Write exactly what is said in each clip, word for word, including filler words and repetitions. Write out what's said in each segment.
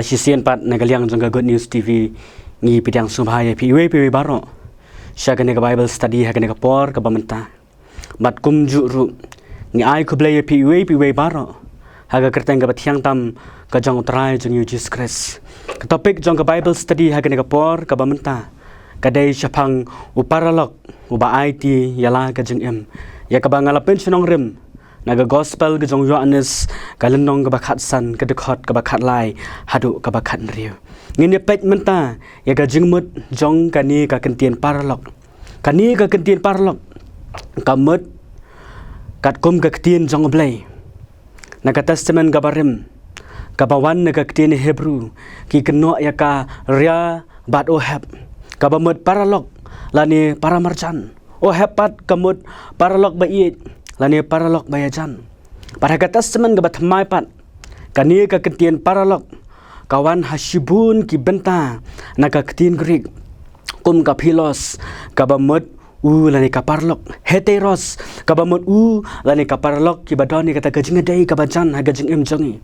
Shisien pat na ka liang jong ka Good News T V ngi pdiang sngewbha ïa phi iwei pa iwei baroh sha kane ka Bible study ha kane ka por kaba mynta. Bad kumjuh ruh ngi ai khublei ïa phi iwei pa iwei baroh ha ka kyrteng kaba thiang tam ka jong U Trai jong ngi U Jisu Khrist. Ka topic jong ka Bible study ha kane ka por kaba mynta ka dei shaphang u paralok uba aiti ïa la ka jingim, ïa kaba nga la pynshnong rim na ka Gospel ka jong u Ïoannis, ka lynnong kaba khatsan, ka dkhot kaba khatlai haduh kaba khathynriew. Ngin ïa peit mynta ïa ka jingmut jong kane ka kyntien paralok. Kane ka kyntien paralok ka mut katkum ka ktien jong U Blei na ka Testament kaba rim, kaba wan na ka ktien Hebru, ki kynnoh ïa ka ria bad oheb, kaba mut paralok lane paramarjan. Oheb pat ka mut paralok ba ïeit lane paralok ba ïajan. Bad ha ka Testament kaba thymmai pat, kane ka kyntien paralok ka wan ha shibun ki bynta na ka ktien Greek, kum ka philos, kaba mut u lane ka paralok, heteros, kaba mut u lane ka paralok kiba don ïa kata ka jingïadei kaba jan ha ka jingim jong ngi,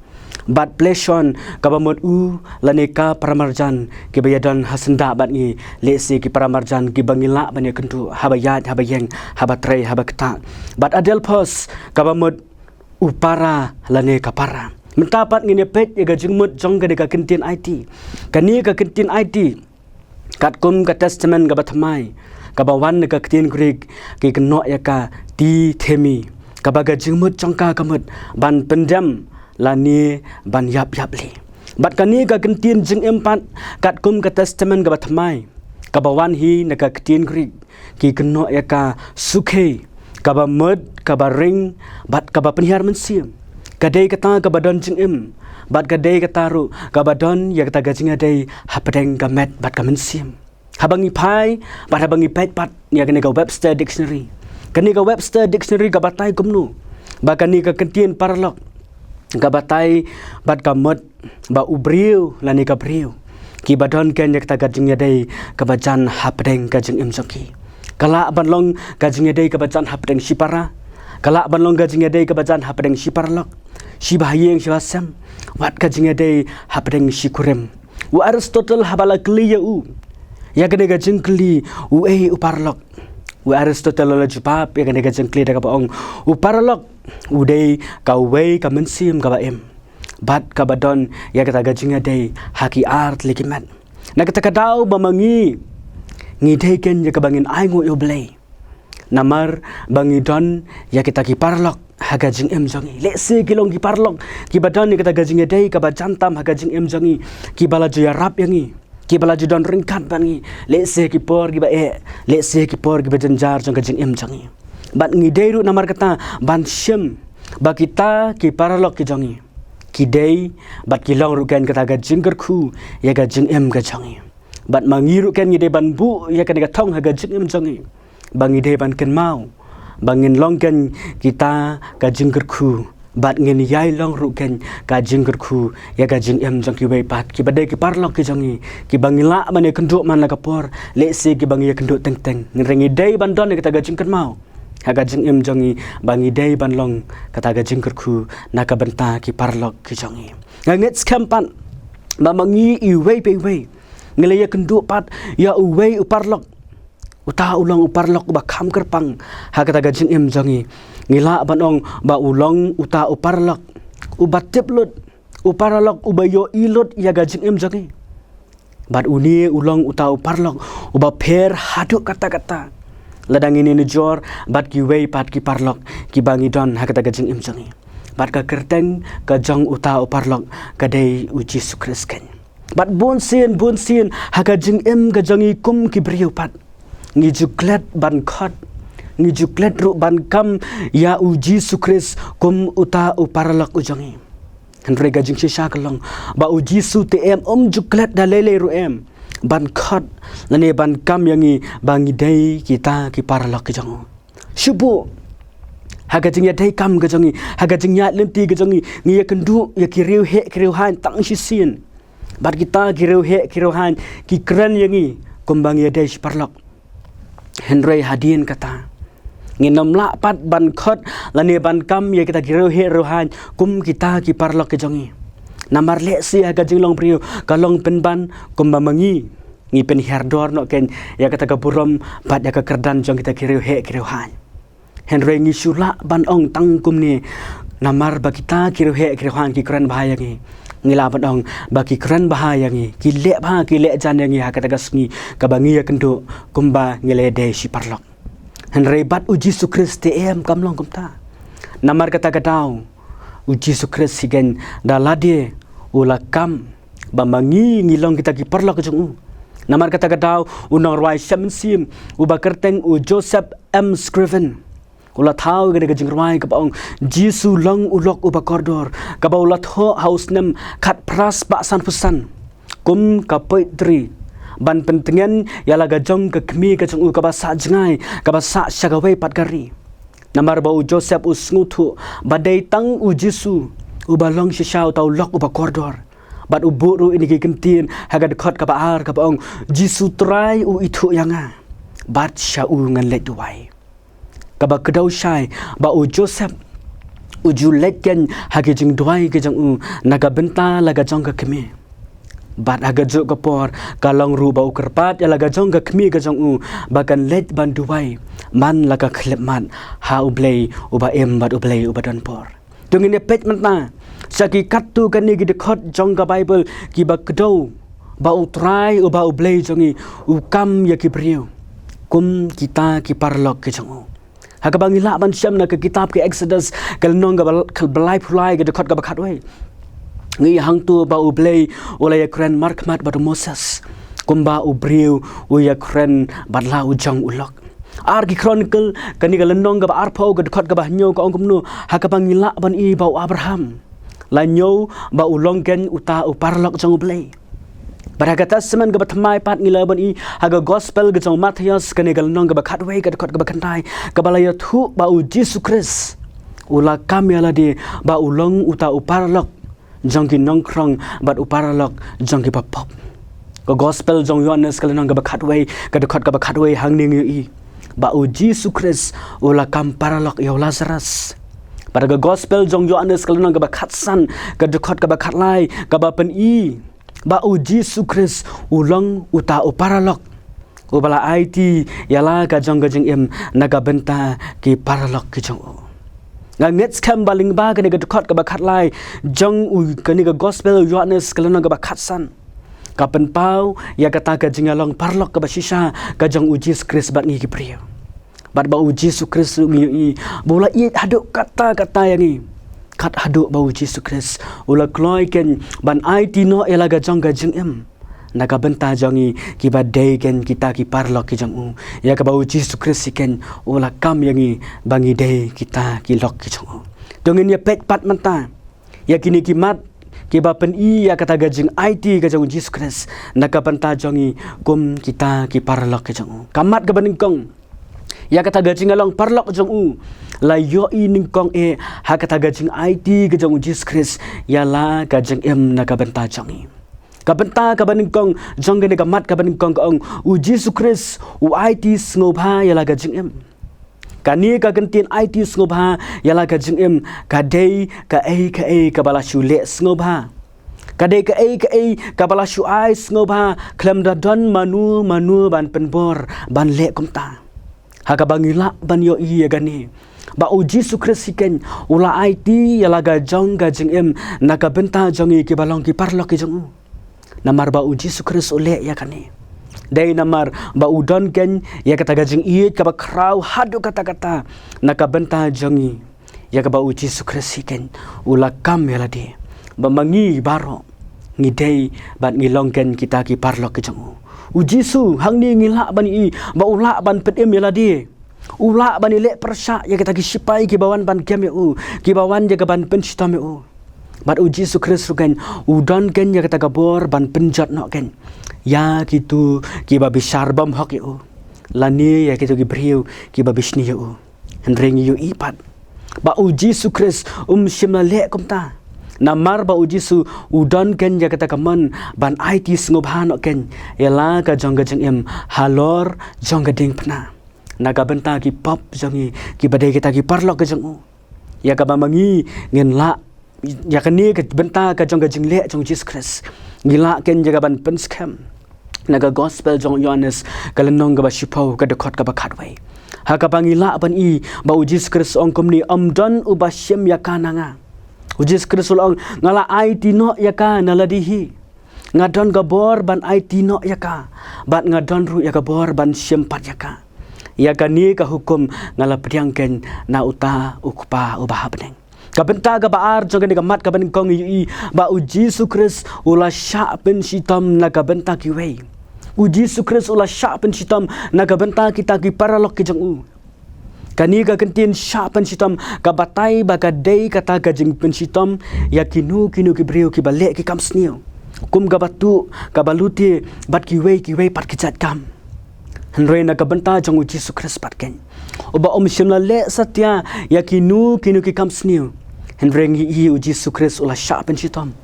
bad plesion, kaba mut u lane ka paramarjan kiba ïadon ha syndah bad ngi, lehse ki paramarjan kiba ngi lah ban ïakynduh haba ïaid, haba ïeng, haba trei, haba ktah, bad adelphos, kaba mut u para lane ka para. Mynta pat ngin ïa peit ïa ka jingmut jong kane ka kyntien aiti. Kane ka kyntien aiti, katkum ka Testament kaba thymmai, kaba wan na ka ktien Greek, ki kynnoh ïa ka ti themi, kaba ka jingmut jong ka ka mut ban pyndem lane ban ïap ïapli. Bad kane ka kyntien jingim pat, katkum ka Testament kaba thymmai, kaba wan hi na ka ktien Greek, ki kynnoh ïa ka psyche, kaba mut kaba ring bad kaba pynhiar mynsiem. Ka dei kata kaba don jingim, bad ka dei kata ruh kaba don ïa kata ka jingïadei hapdeng ka met bad ka mynsiem. Haba ngi phai bad haba ngi peit pat ïa kane ka Webster Dictionary, kane ka Webster Dictionary ka batai kumno ba kane ka kyntien paralok ka batai bad ka mut ba u briew lane ka briew kiba don kein ïa kata ka jingïadei kaba jan hapdeng ka jingim jong ki. Ka lah ban long ka jingïadei kaba jan hapdeng shipara, ka lah ban long ka jingïadei kaba jan hapdeng shiparalok, shibahaïing shibahasem, wat ka jingïadei hapdeng shikurim. U Aristotle haba la kylli ïa u ïa kane ka jingkylli, uei u paralok, u Aristotle u la jubab ïa kane ka jingkylli da kaba ong, u paralok u dei kawei ka mynsiem kaba im bad kaba don ïa kata ka jingïadei ha ki artylli ki met. Na kata ka daw ba ma ngi ngi dei kein ïa kaba ngin ainguh ïa U Blei, namar ba ngi don ïa kita ki paralok ha ka jingim jong ngi. Lehse ki long ki paralok kiba don ïa kata ka jingïadei kaba jan tam ha ka jingim jong ngi, kiba la ju ïarap ïa ngi, kiba la ju don ryngkat bad ngi, lehse ki por kiba eh, lehse ki por kiba jynjar jong ka jingim jong ngi. Bad ngi dei ruh namar kata ban shim ba kita ki paralok ki jong ngi ki dei bad ki long ruh kein kata ka jingkyrkhu ïa ka jingim ka jong ngi. Bad ma ngi ruh kein ngi dei ban buh ïa kane ka thong ha ka jingim jong ngi ba ngi dei ban kynmaw ba ngin long kein kita ka jingkyrkhu, bad ngin ïai long ruh kein ka jingkyrkhu ïa ka jingim jong kiwei pat kiba dei ki paralok ki jong ngi, kiba ngi lah ban ïakynduh man la ka por, lehse kiba ngi ïakynduh teng teng. Hynrei ngi dei ban don ïa kata ka jingkynmaw ha ka jingim jong ngi ba ngi dei ban long kata ka jingkyrkhu na ka bynta ki paralok ki jong ngi. Nga ngeit skhem pat ba ma ngi iwei pa iwei ngi la ïakynduh pat ïa uwei u paralok. Uta u long u paralok uba kham kyrpang ha kata ka jingim jong ngi. Ngi lah ban ong ba u long uta u paralok uba tip lut, u paralok uba ïohi lut ïa ka jingim jong ngi. Bad une u long uta u paralok uba pher haduh katta katta lada ngin ïanujor bad kiwei pat ki paralok kiba ngi don ha kata ka jingim jong ngi. Bad ka kyrteng ka jong uta u paralok ka dei U Jisu Khrist kein. Bad bunsien bunsien ha ka jingim ka jong ngi kum ki briew pat, ngi ju klet ban khot, ngi ju klet ruh ban kam ïa U Jisu Khrist kum uta u paralok u jong ngi. Hynrei ka jingshisha ka long ba U Jisu te em um ju klet da lei lei ruh em ban khot lane ban kam ïa ngi ba ngi dei kita ki paralok ki jong u. Shu buh ha ka jingïadei kam ka jong ngi, ha ka jingïaid lynti ka jong ngi, ngi ïakynduh ïa ki riewheh ki riewhaiñ tang shisien. Bad kita ki riewheh ki riewhaiñ ki kren ïa ngi kumba ngi ïadei shi paralok. Hynrei hadien kata ngin ym lah pat ban khot lane ban kam ïa kita ki riewheh riewhaiñ kum kita ki paralok ki jong ngi. Namar lehse ha ka jinglong briew ka long pynban kumba ma ngi, ngi pynhiar dor noh kein ïa kata ka burom bad ïa ka kyrdan jong kita ki riewheh ki riewhaiñ. Hynrei ngi shu lah ban ong tang kumne namar ba kita ki riewheh ki riewhaiñ ki kren bha ïa ngi. Ngi lah ban ong ba ki kren bha ïa ngi, ki leh bha, ki leh jan ïa ngi ha kata ka sngi kaba ngi ïakynduh kumba ngi la dei shi paralok. Hynrei bad u Jisu Khrist te em, kam long kumta. Namar kata ka daw u Jisu Khrist hi kein da lade u la kam ba ma ngi ngi long kita ki paralok jong u. Namar kata ka daw u nongrwai shem mynsiem uba kyrteng u Joseph M Scriven u la thaw ïa kane ka jingrwai kaba ong Jisu long u lok uba kordor, kaba u la thoh ha u snem khatphra spah sanphew san kum ka poetry ban pyntngen ïa la ka jong ka kmie ka jong u kaba sah jngai, kaba sah sha kawei pat ka ri. Namar ba u Joseph u sngewthuh ba dei tang u Jisu uba long shisha uta u lok uba kordor. Bad u buh ruh ïa kine ki kyntien ha ka dkhot kaba ar kaba ong, Jisu Trai u ithuh ïa nga, bad sha u ngan leit duwai. Kaba kdew shai ba u Joseph u ju leit kein ha ki jingduwai ki jong u na ka bynta la ka jong ka kmie. Bad ha kajuh ka por ka long ruh ba u kyrpad ïa la ka jong ka kmie ka jong u ba kan leit ban duwai man la ka khyllipmat ha U Blei uba im bad U Blei uba don bor. To ngin ïa peit mynta sha ki katto katne ki dkhot jong ka Baibl kiba kdew ba U Trai uba U Blei jong ngi u kam ïa ki briew kum kita ki paralok ki jong u. Ha kaba ngi lah ban shem na ka kitab ka Exodus ka lynnong kaba, kaba laiphew lai ka dkhot kaba khatwei, ngi ïohi hangto ba U Blei u la ïakren markhmat bad u Moses kumba u briew u ïakren bad la u jong u lok. Ar ki Chronicle kane ka lynnong kaba arphew ka dkhot kaba hynñiew ka ong kumno, ha kaba ngi lah ban i ba u Abraham la ñiew ba u long kein uta u paralok jong U Blei. Bad ha ka Testament kaba thymmai pat ngi lah ban i ha ka Gospel ka jong u Mathaios kane ka lynnong kaba khatwei ka dkhot kaba khyndai, kaba la ïathuh ba u Jisu Khrist u la kam ïa lade ba u long uta u paralok jong ki nongkhrong bad u paralok jong ki bapop. Ka Gospel jong u Ïoannis ka lynnong kaba khatwei ka dkhot kaba khatwei hangne ngi ïohi ba u Jisu Khrist u la kam paralok ïa u Lazarus. Bad ka Gospel jong u Ïoannis ka lynnong kaba khatsan ka dkhot kaba khatlai kaba pyni ba u Jisu Khrist u long uta u paralok uba la aiti ïa la ka jong ka jingim na ka bynta ki paralok ki jong u. Nga ngeit skhem ba lyngba kane ka dkhot kaba khatlai jong u kane ka Gospel u Ïoannis ka lynnong kaba khatsan ka pynpaw ïa kata ka jingïalong paralok kaba shisha ka jong u Jisu Khrist bad ngi ki briew. Bad ba u Jisu Khrist ruh ngi ïohi ba u la ïeit haduh katta katta ïa ngi. Kat haduh ba u Jisu Khrist u la kloi kein ban aiti noh ïa la ka jong ka jingim na ka bynta jong ngi kiba dei kein kita ki paralok ki jong u. Ïa kaba u Jisu Khrist hi kein u la kam ïa ngi ba ngi dei kita ki lok ki jong u. To ngin ïa peit pat mynta ïa kine ki mat kiba pyni ïa kata ka jingaiti ka jong u Jisu Khrist na ka bynta jong ngi kum kita ki paralok ki jong u. Ka mat kaba nyngkong, ïa kata ka jingïalong paralok jong u la ïohi nyngkong eh ha kata ka jingaiti ka jong u Jisu Khrist ïa la ka jingim na ka bynta jong ngi. Ka bynta kaba nyngkong jong kane ka mat kaba nyngkong ka ong, u Jisu Khrist u aiti sngewbha ïa la ka jingim. Kane ka kyntien aiti sngewbha ïa la ka jingim ka dei kaei kaei kaba la shu leh sngewbha. Ka dei kaei kaei kaba la shu ai sngewbha khlem da don mano mano ban pynbor ban leh kumta. Ha kaba ngi lah ban ïohi ïa kane ba u Jisu Khrist hi kein u la aiti ïa la ka jong ka jingim na ka bynta jong ngi kiba long ki paralok ki jong u. Namar ba u Jisu Khrist u leh ïa kane dei namar ba u don kein ïa kata ka jingïeit kaba khraw haduh katta katta na ka bynta jong ngi. Ïa kaba u Jisu Khrist hi kein u la kam ïa lade ba ma ngi baroh ngi dei bad ngi long kein kita ki paralok ki jong u. U Jisu hangne ngi lah ban i ba u lah ban pynim ïa lade. U lah ban ïaleh pyrshah ïa kita ki shipai kiba wan ban kem ïa u, kiba wan ïa ka ban pynshitom ïa u. Bad u Jisu Khrist ruh kein u don kein ïa kata ka bor ban pynjot noh kein ïa kito kiba bishar bymhok ïa u lane ïa kito ki briew kiba bishni ïa u. Hynrei ngi ïohi pat ba u Jisu Khrist um shym la leh kumta. Namar ba u Jisu u don kein ïa kata ka mon ban aiti sngewbha noh kein ïa la ka jong ka jingim halor jong ka diengphna na ka bynta ki pop jong ngi kiba dei kita ki paralok ki jong u. Ïa kaba ma ngi ngin lah ïa kane ka bynta ka jong ka jingleh jong u Jisu Khrist, ngi lah kein ïa ka ban pynskhem na ka gospel jong u Ïoannis, ka lynnong kaba shiphew, ka dkhot kaba khatwei, ha kaba ngi lah ban i ba u Jisu Khrist u ong kumne: Ym don uba shim ïa ka na nga. U Jisu Khrist u la ong: Nga la aiti noh ïa ka na lade hi. Nga don ka bor ban aiti noh ïa ka, bad nga don ruh ïa ka bor ban shim pat ïa ka. Ïa kane ka hukum nga la pdiang kein na uta u Kpa uba ha bneng. Ka bynta kaba ar jong kane ka mat kaba nyngkong, ngi ïohi ba u Jisu Khrist u la shah pynshitom na ka bynta kiwei. U Jisu Khrist u la shah pynshitom na ka bynta kita ki paralok ki jong u. Kane ka kyntien shah pynshitom ka batai ba ka dei kata ka jingpynshitom ïa kino kino ki briew kiba leh ki kam sniew, kum kaba tuh, kaba lute, bad kiwei kiwei pat ki jait kam. Hynrei na ka bynta jong u Jisu Khrist pat kein, uba um shym la leh satia ïa kino kino ki kam sniew, hynrei ngi i u Jisu Khrist u la shah pynshitom.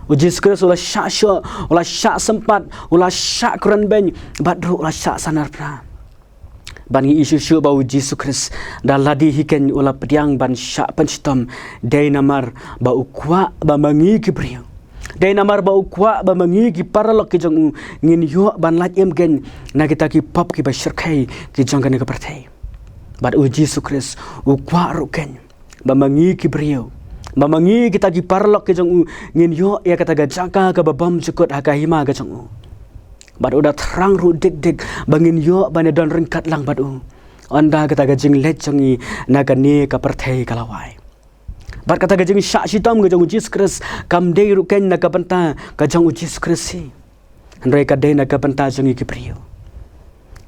U Jisu Khrist u la shah shoh, u la shah sympat, u la shah kren beiñ, bad ruh u la shah sanar phra. Bad ngi i shuh shuh ba u Jisu Khrist da lade hi kein u la pdiang ban shah pynshitom, dei namar ba u kwah ba ma ngi ki briew, dei namar ba u kwah ba ma ngi ki paralok ki jong u ngin ïoh ban lait im kein na kita ki pop kiba shyrkhei ki jong kane ka pyrthei. Bad u Jisu Khrist u kwah ruh kein ba ma ngi ki briew, ba ma ngi kita ki paralok ki jong u ngin ïoh ïa kata ka jaka kaba bymjukut ha ka hima ka jong u. Bad u da thrang ruh dik dik ba ngin ïoh ban ïadon ryngkat lang bad u, ynda kata ka jingleit jong ngi na kane ka pyrthei ka la wai. Bad kata ka jingshah shitom ka jong u Jisu Khrist kam dei ruh kein na ka bynta ka jong u Jisu Khrist hi, hynrei ka dei na ka bynta jong ngi ki briew.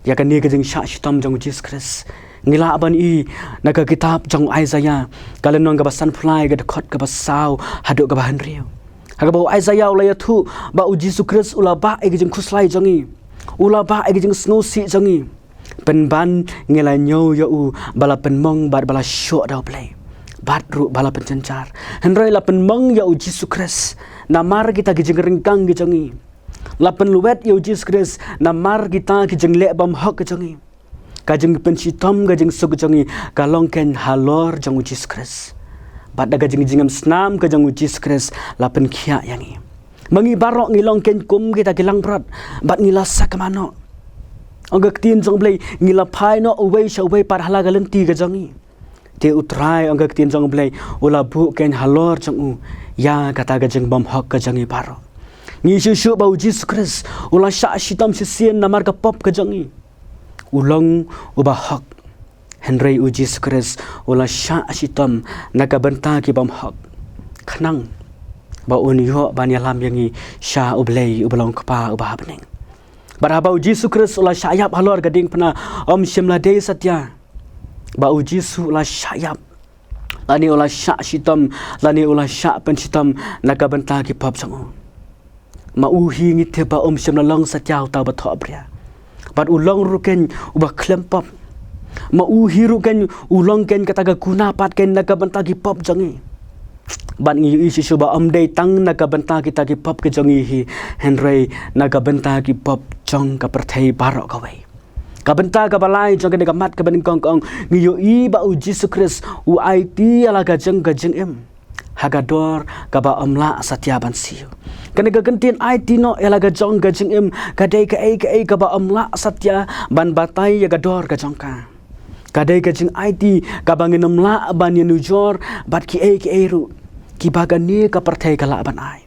Ïa kane ka jingshah shitom jong u Jisu Khrist ngi lah ban i na ka kitab jong u Isaiah, ka lynnong kaba sanphew lai, ka dkhot kaba saw haduh kaba hynriew. Ha kaba u Isaiah u la ïathuh ba u Jisu Khrist u la bah ïa ka jingkhuslai jong ngi, u la bah ïa ka jingsngewsih jong ngi. Pynban ngi la ñiew ïa u ba la pynmong bad ba la shoh da u Blei, bad ruh ba la pynjynjar. Hynrei la pynmong ïa u Jisu Khrist namar kita ki jingryngkang ki jong ngi. La pynlwet ïa u Jisu Khrist namar kita ki jingleh bymhok ki jong ngi. Ka jingpynshitom, ka jingsuk ki jong ngi ka long kein halor jong u Jisu Khrist. Bad da ka jingjingim snam ka jong u Jisu Khrist la pynkhiah ïa ngi. Ma ngi baroh ngi long kein kum kita ki langbrot, bad ngi la sakma noh. Ong ka ktien jong u Blei, ngi la phai noh uwei sha uwei pat ha la ka lynti ka jong ngi. Te u Trai, ong ka ktien jong u Blei, u la buh kein halor jong u ïa kata ka jingbymhok ka jong ngi baroh. Ngi shuh shuh ba u Jisu Khrist u la shah shitom shisien namar ka pop ka jong ngi. U long uba hok, hynrei u Jisu Khrist u la shah shitom na ka bynta ki bymhok, khnang ba un ïoh ban ïalam ïa ngi sha u Blei uba long Kpa uba ha bneng. Bad haba u Jisu Khrist u la shah ïap halor ka diengphna, ym shym la dei satia ba u Jisu u la shah ïap, lane u la shah shitom, lane u la shah pynshitom na ka bynta ki pop jong u. Ma u hi ngi tip ba um shym la long satia uta uba thohbria. Bad u long ruh kein uba khlem pop. Ma u hi ruh kein u long kein kata ka kuna pat kein na ka bynta ki pop jong ngi. Bad ngi ïohi shisha ba um dei tang na ka bynta kita ki pop ki jong ngi hi, hynrei na ka bynta ki pop jong ka pyrthei baroh kawei. Ka bynta kaba lai jong kane ka mat kaba nyngkong ka ong, ngi ïohi ba u Jisu Khrist u aiti ïa la ka jong ka jingim ha ka dor kaba ym lah satia ban siew. Kane ka kyntien aiti noh ïa la ka jong ka jingim ka dei kaei kaei kaba ym lah satia ban batai ïa ka dor ka jong ka. Ka dei ka jingaiti kaba ngin ym lah ban ïanujor bad kiei kiei ruh kiba kane ka pyrthei ka lah ban ai.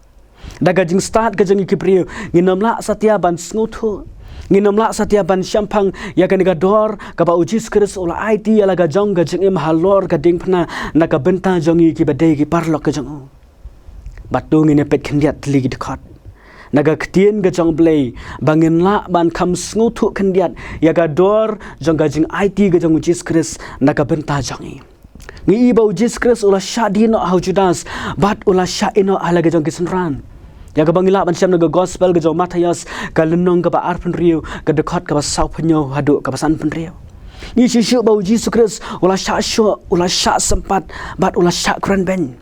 Da ka jingstad ka jong ngi ki briew, ngin ym lah satia ban sngewthuh, ngin ym lah satia ban shemphang ïa kane ka dor kaba u Jisu Khrist u la aiti ïa la ka jong ka jingim halor ka diengphna na ka bynta jong ngi kiba dei ki paralok ka jong u. Bad to ngin ïa peit khyndiat tylli ki dkhot na ka ktien ka jong u Blei ba ngin lah ban kham sngewthuh khyndiat ïa ka dor jong ka jingaiti ka jong u Jisu Khrist na ka bynta jong ngi. Ngi i ba u Jisu Khrist u la shah die noh ha u Judas bad u la shah ïeh noh ha la ka jong ki synran. Ïa kaba ngi lah ban shem na ka gospel ka jong u Mathaios, ka lynnong kaba arphew hynriew, ka dkhot kaba sawphew hynñiew haduh kaba sanphew hynriew. Ngi shu shu ba u Jisu Khrist u la shah shoh, u la shah sympat bad u la shah kren beiñ.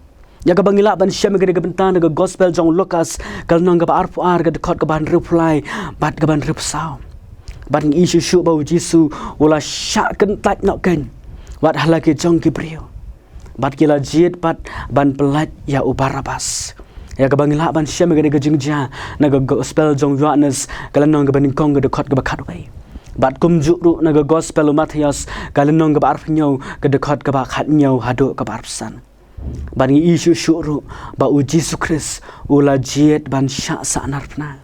Ïa kaba ngi lah ban shem ïa kane ka bynta na ka gospel jong u Lukas, ka lynnong kaba arphew ar, ka dkhot kaba hynriewphew lai bad kaba hynriewphew saw. Bad ngi i shu shu ba u Jisu u la shah kyntait noh keiñ wat ha la ki jong ki briew. Bad ki la jied pat ban pyllait ïa u Barabbas. Ïa kaba ngi lah ban shem ïa kane ka jingjia na ka gospel jong u Ïoannis ka lynnong kaba nyngkong ka dkhot kaba khatwei. Bad kumjuh ruh na ka gospel u Mathaios ka lynnong kaba arphew hynñiew ka dkhot kaba khathynñiew haduh kaba arphew san. Bad ngi ïohi shuh shuh ruh ba u Jisu Khrist u la jied ban shah sahnarphna.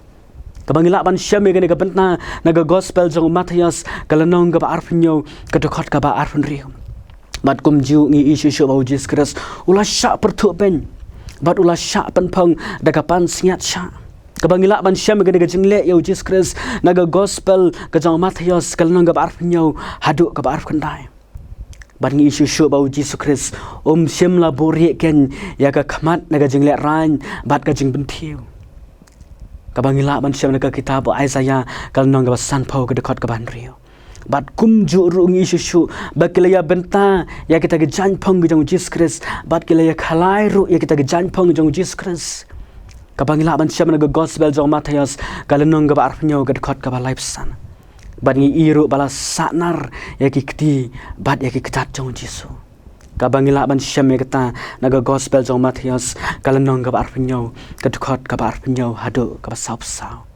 Kaba ngi lah ban shem ïa kane ka bynta na ka gospel jong u Mathaios ka lynnong kaba arphew hynñiew ka dkhot kaba arphew hynriew. Bad kumjuh ngi ïohi shuh shuh ba u Jisu Khrist u la shah pyrthuh beiñ bad u la shah pynphong da ka pansngiat shah. Kaba ngi lah ban shem ïa kane ka jingleh ïa u Jisu Khrist na ka gospel ka jong u Mathaios ka lynnong kaba arphew hynñiew haduh kaba arphew khyndai. Bad ngi ïohi shuh shuh ba u Jisu Khrist um shym la buhrieh keiñ ïa ka khmat na ka jinglehrain bad ka jingbynthiew. Kaba ngi lah ban shem na ka kitab u Isaïah ka lynnong kaba sanphew ka dkhot kaba hynriew. Bad kumjuh ruh ngi ïohi shuh shuh ba ki la ïa bynta ïa kita ki jaiñphong ki jong u Jisu Khrist bad ki la ïa khalai ruh ïa kita ki jaiñphong ki jong u Jisu Khrist. Kaba ngi lah ban shem na ka gospel jong u Mathaios ka lynnong kaba arphew hynñiew ka dkhot kaba laiphew san. Bad ngi ïohi ruh ba la sahnar ïa ki kti bad ïa ki kjat jong u Jisu. Kaba ngi lah ban shem ïa kata na ka gospel jong u Mathaios ka lynnong kaba arphew hynñiew ka dkhot kaba arphew hynñiew haduh kaba sawphew saw.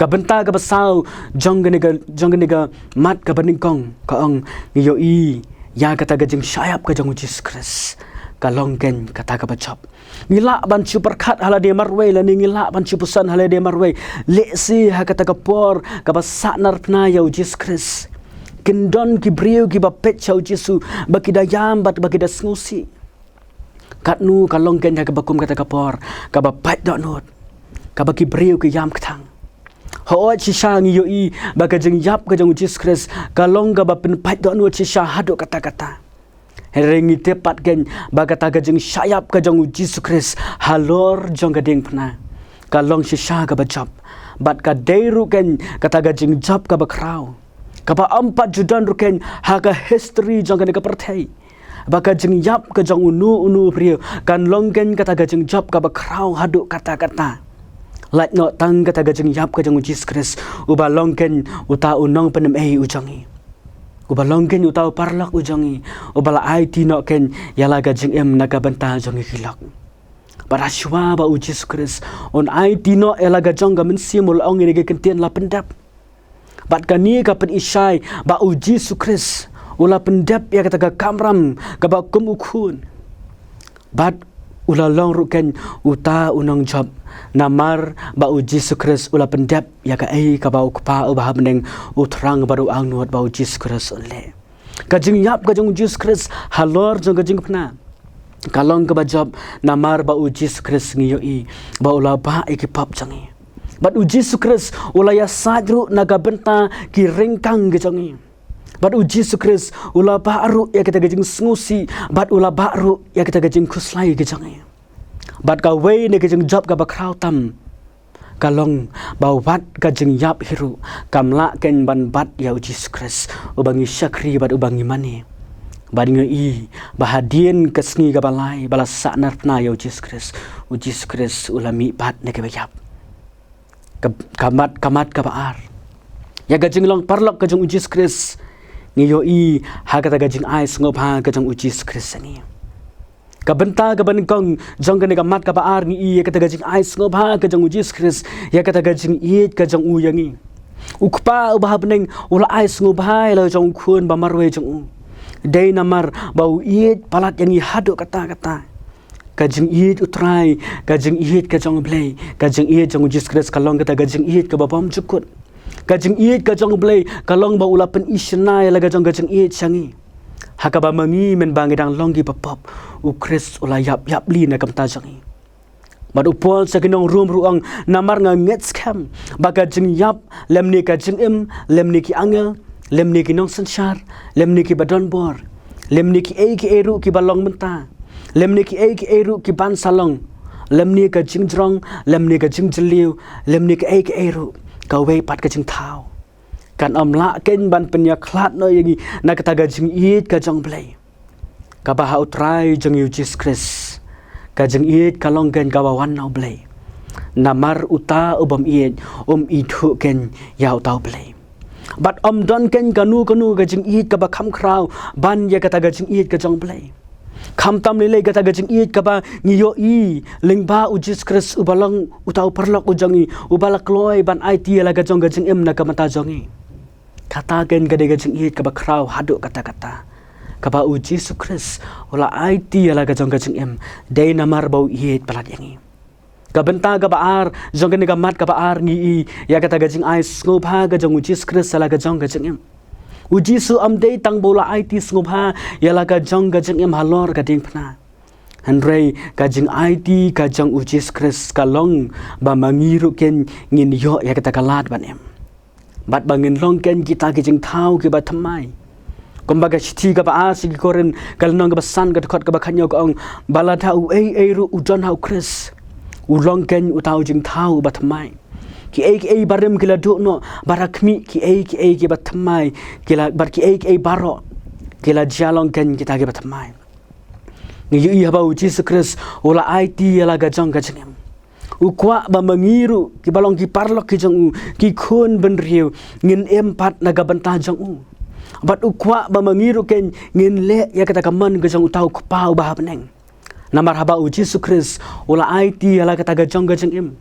Ka bynta kaba saw jong kane ka, jong kane ka mat kaba nyngkong ka ong ngi ïohi ïa kata ka jingshah ïap ka jong u Jisu Khrist ka long keiñ kata kaba jop. Ngi lah ban shu pyrkhat ha lade marwei lane ngi lah ban shu pyrkhat ha lade marwei. Lehse ha kata ka por kaba sahnarphna ïa u Jisu Khrist kin don ki briew kiba peit sha u Jisu ba ki da ïam bad ba ki da sngewsih. Katno ka long keiñ ha kaba kum kata ka por kaba pait dohnud, kaba ki briew ki ïam kthang. Hooid shisha ngi ïohi ba ka jingïap ka jong u Jisu Khrist ka long kaba pynpait dohnud shisha haduh katta katta. Hynrei ngi tip pat keiñ ba kata ka jingshah ïap ka jong u Jisu Khrist halor jong ka diengphna ka long shisha kaba jop. Bad ka dei ruh keiñ kata ka jingjop kaba khraw kaba ym pat ju don ruh keiñ ha ka history jong kane ka pyrthei. Ba ka jingïap ka jong uno uno u briew kan long keiñ kata ka jingjop kaba khraw haduh katta katta. Lait noh tang kata ka jingïap ka jong u Jisu Khrist uba long keiñ uta u nongpynim ei u jong ngi. Uba long keiñ uta u paralok u jong ngi, uba la aiti noh keiñ ïa la ka jingim na ka bynta jong ngi ki lok. Bad ha shuwa ba u Jisu Khrist un aiti noh ïa la ka jong ka mynsiem u la ong ïa kane ka ktien la pyndep. Bad kane ka pyni shai ba u Jisu Khrist u la pyndep ïa kata ka kamram kaba kum u khun. Bad u la long ruh keiñ uta u nongjop namar ba u Jisu Khrist u la pyndep ïa kaei kaba u Kpa uba ha bneng u thrang bad u angnud ba u Jisu Khrist un leh. Ka jingïap ka jong u Jisu Khrist halor jong ka jingphna ka long kaba jop namar ba u Jisu Khrist ngi ïohi ba u la bah ïa ki pop jong ngi. Bad u Jisu Khrist u la ïasaid ruh na ka bynta ki ryngkang ki jong ngi. Bad u Jisu Khrist u la bah ruh ïa kita ki jingsngewsih bad u la bah ruh ïa kita ki jingkhuslai ki jong ngi. Bad kawei na ki jingjop kaba khraw tam ka long ba wat ka jingïap hi ruh kam lah keiñ ban bat ïa u Jisu Khrist uba ngi shakri bad uba ngi mane. Bad ngi ïohi ba hadien ka sngi kaba lai ba la sahnarphna ïa u Jisu Khrist, u Jisu Khrist u la mih pat na kiba ïap. Ka, ka mat, ka mat kaba ar. Ïa ka jinglong paralok ka jong u Jisu Khrist ngi ïohi ha kata ka jingai sngewbha ka jong u Jisu Khrist ïa ngi. Ka bynta kaba nyngkong jong kane ka mat kaba ar ngi ïohi ïa kata ka jingai sngewbha ka jong u Jisu Khrist ïa kata ka jingïeit ka jong u ïa ngi. U Kpa uba ha bneng u la ai sngewbha ïa la jong u Khun ba marwei jong u. Dei namar ba u ïeit palat ïa ngi haduh katta katta. Ka jingïeit u Trai, ka jingïeit ka jong u Blei, ka jingïeit jong u Jisu Khrist ka long kata ka jingïeit kaba bymjukut. Ka jingïeit ka jong u Blei ka long ba u la pyni shynna ïa la ka jong ka jingïeit sha ngi. Ha kaba ma ngi mynba ngi dang long kiba pop, u Khrist u la ïap ïapli na ka bynta jong ngi. Bad u Paul sha ki nong Rom ruh u ong namar nga ngeit skhem ba ka jingïap lymne ka jingim lymne ki angel lymne ki nongsynshar lymne kiba don bor lymne kiei kiei ruh kiba long mynta lymne kiei kiei ruh ki ban sa long lymne ka jingjrong lymne ka jingjylliew lymne kiei kiei ruh kawei pat ka jingthaw kan ym lah keiñ ban pynïakhlad noh ïa ngi na kata ka jingïeit ka jong u Blei. Kaba ha u Trai jong ngi u Jisu Khrist ka jingïeit ka long keiñ kaba wan na u Blei. Namar uta u bym ïeit um ithuh keiñ ïa uta u Blei. Bad ym don keiñ kano kano ka jingïeit kaba kham khraw ban ïa kata ka jingïeit ka jong u Blei. Khamtam lei lei kata ka jingïeit kaba ngi ïohi lyngba u Jisu Khrist uba long uta u paralok u jong ngi, uba la kloi ban aiti ïa la ka jong ka jingim na ka bynta jong ngi. Kata kein ka dei ka jingïeit kaba khraw haduh katta katta, kaba u Jisu Khrist u la aiti ïa la ka jong ka jingim, dei namar ba u ïeit palat ïa ngi. Ka bynta kaba ar jong kane ka mat kaba ar ngi i ïa kata ka jingai sngewbha ka jong u Jisu Khrist ïa la ka jong ka jingim. U Jisu um dei tang ba u la aiti sngewbha ïa la ka jong ka jingim halor ka diengphna. Hynrei ka jingaiti ka jong u Jisu Khrist ka long ba ma ngi ruh kein ngin ïoh ïa kata ka lad ban im. Bad ba ngin long kein kita ki jingthaw kiba thymmai. Kumba ka shithi kaba ar sha ki Korinth ka lynnong kaba san ka dkhot kaba khathynñiew ka ong, ba lada uei ei ruh u don ha u Khrist, u long kein uta u jingthaw uba thymmai. Kiei kiei barim ki la duh noh, bad ha khmih kiei kiei kiba thymmai ki la, bad kiei kiei baroh ki la jia long kein kita kiba thymmai. Ngi ïohi haba u Jisu Khrist u la aiti ïa la ka jong ka jingim, u kwah ba ma ngi ruh kiba long ki paralok ki jong u, ki khun bynriew, ngin im pat na ka bynta jong u. Bad u kwah ba ma ngi ruh kein ngin leh ïa kata ka mon ka jong uta u Kpa uba ha bneng. Namar haba u Jisu Khrist u la aiti ïa la kata ka jong ka jingim,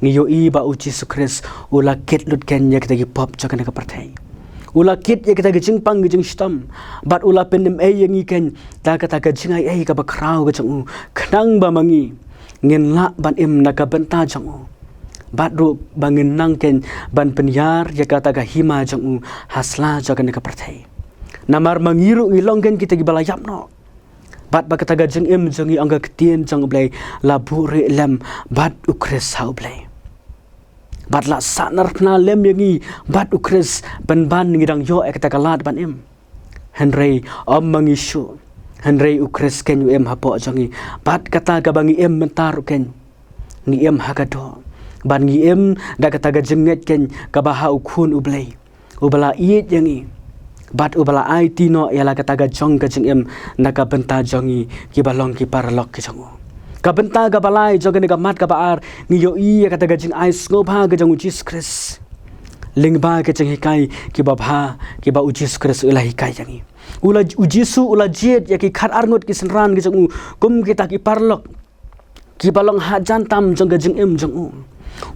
ngi ïohi ba u Jisu Khrist u la kit lut kein ïa kita ki pop jong kane ka pyrthei. U la kit ïa kita ki jingpang ki jingshitom. Bad u la pynim ei ïa ngi kein da kata ka jingai ei kaba khraw ka jong u, khnang ba ma ngi ngin lah ban im na ka bynta jong u. Bad ruh ba ngin nang kein ban pynïar ïa kata ka hima jong u ha sla jong kane ka pyrthei. Namar ma ngi ruh ngi long kein kita kiba la ïap noh. Bad ba kata ka jingim jong ngi, ong ka ktien jong u Blei, la buhrieh lem bad u Khrist ha u Blei. Bad la sahnarphna lem ïa ngi bad u Khrist pynban ngi dang ïoh ïa kata ka lad ban im. Hynrei ym ma ngi shuh. Hynrei u Khrist kein u im hapoh jong ngi. Bad kata kaba ngi im mynta ruh kein, ngi im ha ka doh. Bad ngi im da kata ka jingngeit kein kaba ha u Khun u Blei, uba la ïeit ïa ngi bad uba la aiti noh ïa la kata ka jong ka jingim na ka bynta jong ngi kiba long ki paralok ki jong u. Ka bynta kaba lai jong kane ka mat kaba ar, ngi ïohi ïa kata ka jingai sngewbha ka jong u Jisu Khrist lyngba ki jinghikai kiba bha kiba u Jisu Khrist u la hikai ïa ngi. U la, u Jisu u la jied ïa ki khatar ngut ki synran ki jong u kum kita ki paralok kiba long hajan tam jong ka jingim jong u.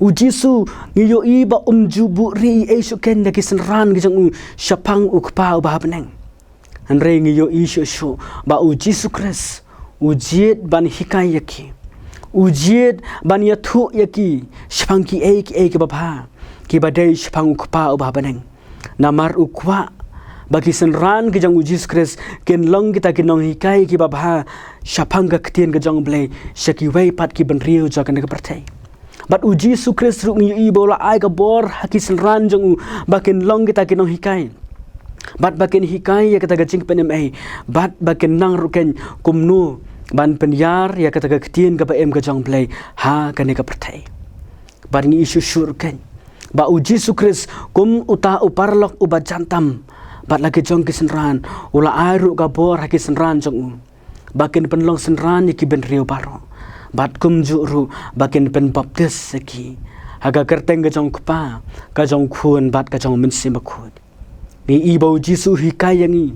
U Jisu ngi ïohi ba um ju buhrieh ei ei shuh kein da ki synran ki jong u shaphang u Kpa uba ha bneng. Hynrei ngi ïohi shuh shuh ba u Jisu Khrist u jied ban hikai ïa ki, u jied ban ïathuh ïa ki shaphang kiei kiei kiba bha kiba dei shaphang u Kpa uba ha bneng. Namar u kwah ba ki synran ki jong u Jisu Khrist kin long kita ki nonghikai kiba bha shaphang ka ktien ka jong u Blei sha kiwei pat ki bynriew jong kane ka pyrthei. Bad u Jisu Khrist ruh ngi ïohi ba u la ai ka bor ha ki synran jong u ba kin long kita ki nonghikai. Bad ba kin hikai ïa kata ka jingpynim ei. Bad ba kin nang ruh kein kumno ban pynïar ïa kata ka ktien kaba im ka jong u Blei ha kane ka pyrthei. Bad ngi ïohi shuh shuh ruh kein ba u Jisu Khrist kum uta u paralok uba jan tam bad la ki jong ki synran, u la ai ruh ka bor ha ki synran jong u ba kin pynlong synran ïa ki bynriew baroh. Bad kumjuh ruh ba kin pynbaptis ïa ki ha ka kyrteng ka jong u Kpa, ka jong u Khun bad ka jong u Mynsiem Bakhuid. Ngi i ba u Jisu u hikai ïa ngi